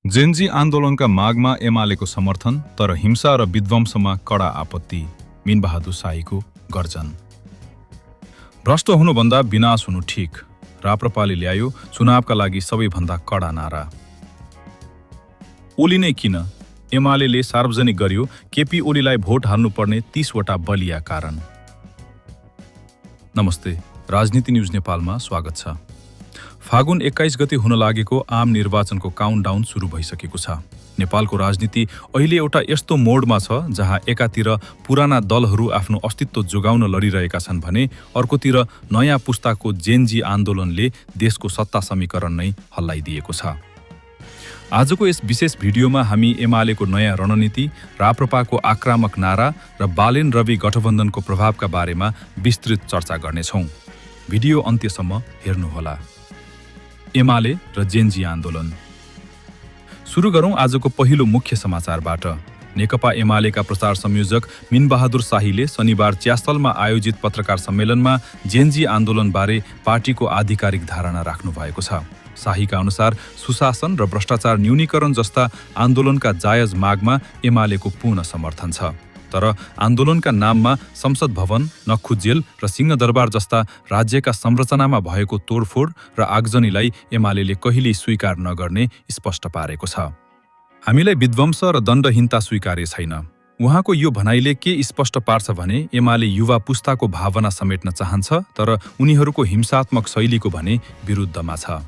Gen Z आन्दोलनका मागमा एमालेको समर्थन, तर हिंसा र विध्वंसमा कडा आपत्ति। मीनबहादुर शाहीको गर्जन। भ्रष्ट हुनुभन्दा विनाश हुनु ठिक। राप्रपाले ल्यायो चुनावका लागि सबैभन्दा कडा नारा। ओली नै किन? एमालेले सार्वजनिक गर्यो केपी ओलीलाई भोट हाल्नुपर्ने 30 वटा बलिया कारण। नमस्ते, राजनीति न्युज नेपालमा स्वागत छ। फागुन 21 गते हुन लागेको आम निर्वाचनको काउन्टडाउन सुरु भइसकेको छ। नेपालको राजनीति अहिले एउटा यस्तो मोडमा छ जहाँ एकातिर पुराना दलहरू आफ्नो अस्तित्व जोगाउन लडिरहेका छन् भने अर्कोतिर नयाँ पुस्ताको जेनजी आन्दोलनले देशको सत्ता समीकरण नै हल्लाइदिएको छ। आजको यस विशेष भिडियोमा हामी एमालेको नयाँ रणनीति, राप्रपाको आक्रामक नारा र बालेन रवि गठबन्धनको प्रभावका बारेमा विस्तृत चर्चा गर्नेछौँ। भिडियो अन्त्यसम्म हेर्नुहोला। एमाले र जेनजी आन्दोलन। सुरु गरौँ आजको पहिलो मुख्य समाचारबाट। नेकपा एमालेका प्रचार संयोजक मीनबहादुर शाहीले शनिबार च्यासलमा आयोजित पत्रकार सम्मेलनमा जेनजी आन्दोलनबारे पार्टीको आधिकारिक धारणा राख्नु भएको छ। शाहीका अनुसार सुशासन र भ्रष्टाचार न्यूनीकरण जस्ता आन्दोलनका जायज मागमा एमालेको पूर्ण समर्थन छ। तर आन्दोलनका नाममा संसद भवन, नक्खु जेल र सिंहदरबार जस्ता राज्यका संरचनामा भएको तोडफोड र आगजनीलाई एमालेले कहिल्यै स्वीकार नगर्ने स्पष्ट पारेको छ। हामीलाई विध्वंस र दण्डहीनता स्वीकार्य छैन। उहाँको यो भनाइले के स्पष्ट पार्छ भने एमाले युवा पुस्ताको भावना समेट्न चाहन्छ, तर उनीहरूको हिंसात्मक शैलीको भने विरुद्धमा छ।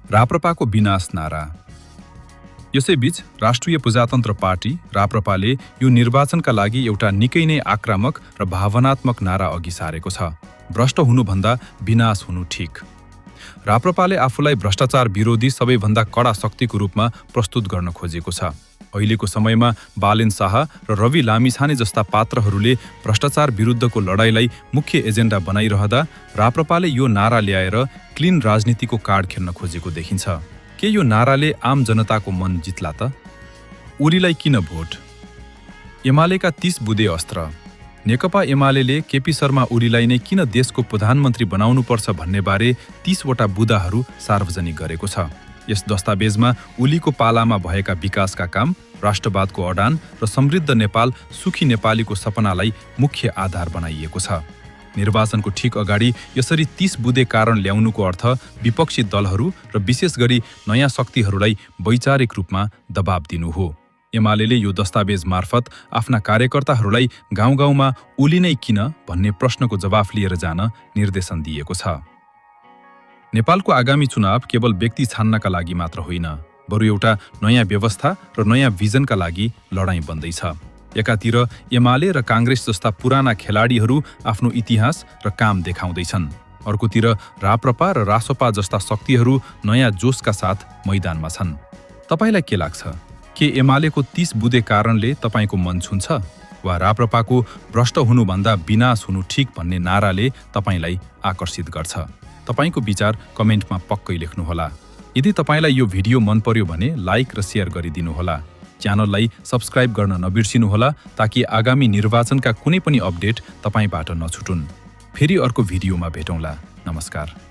राप्रपाको विनाश नारा। यसैबीच राष्ट्रिय प्रजातन्त्र पार्टी राप्रपाले यो निर्वाचनका लागि एउटा निकै नै आक्रामक र भावनात्मक नारा अघि सारेको छ। भ्रष्ट हुनुभन्दा विनाश हुनु ठिक। राप्रपाले आफूलाई भ्रष्टाचार विरोधी सबैभन्दा कडा शक्तिको रूपमा प्रस्तुत गर्न खोजेको छ। अहिलेको समयमा बालेन शाह र रवि लामिछाने जस्ता पात्रहरूले भ्रष्टाचार विरुद्धको लडाईँलाई मुख्य एजेन्डा बनाइरहँदा राप्रपाले यो नारा ल्याएर क्लिन राजनीतिको कार्ड खेल्न खोजेको देखिन्छ। के यो नाराले आम जनताको मन जित्ला त? ओलीलाई किन भोट? एमालेका 30 बुँदे अस्त्र। नेकपा एमालेले केपी शर्मा ओलीलाई नै किन देशको प्रधानमन्त्री बनाउनुपर्छ भन्नेबारे 30 वटा बुँदाहरू सार्वजनिक गरेको छ। यस दस्तावेजमा ओलीको पालामा भएका विकासका काम, राष्ट्रवादको अडान र समृद्ध नेपाल, सुखी नेपालीको सपनालाई मुख्य आधार बनाइएको छ। निर्वाचनको ठिक अगाडि यसरी 30 बुँदे कारण ल्याउनुको अर्थ विपक्षी दलहरू र विशेष गरी नयाँ शक्तिहरूलाई वैचारिक रूपमा दबाब दिनु हो। एमालेले यो दस्तावेज मार्फत आफ्ना कार्यकर्ताहरूलाई गाउँ गाउँमा ओली नै किन भन्ने प्रश्नको जवाफ लिएर जान निर्देशन दिएको छ। नेपालको आगामी चुनाव केवल व्यक्ति छान्नका लागि मात्र होइन, बरु एउटा नयाँ व्यवस्था र नयाँ भिजनका लागि लडाईँ बन्दैछ। एकातिर एमाले र काङ्ग्रेस जस्ता पुराना खेलाडीहरू आफ्नो इतिहास र काम देखाउँदैछन्, अर्कोतिर राप्रपा र रासोपा जस्ता शक्तिहरू नयाँ जोसका साथ मैदानमा छन्। तपाईलाई के लाग्छ? के एमालेको 30 बुँदे कारणले तपाईँको मन छुन्छ, वा राप्रपाको भ्रष्ट हुनुभन्दा विनाश हुनु ठिक भन्ने नाराले तपाईँलाई आकर्षित गर्छ? तपाईँको विचार कमेन्टमा पक्कै लेख्नुहोला। यदि तपाईँलाई यो भिडियो मन पर्यो भने लाइक र सेयर गरिदिनुहोला। च्यानललाई सब्स्क्राइब गर्न नबिर्सिनुहोला ताकि आगामी निर्वाचनका कुनै पनि अपडेट तपाईँबाट नछुटुन्। फेरि अर्को भिडियोमा भेटौँला। नमस्कार।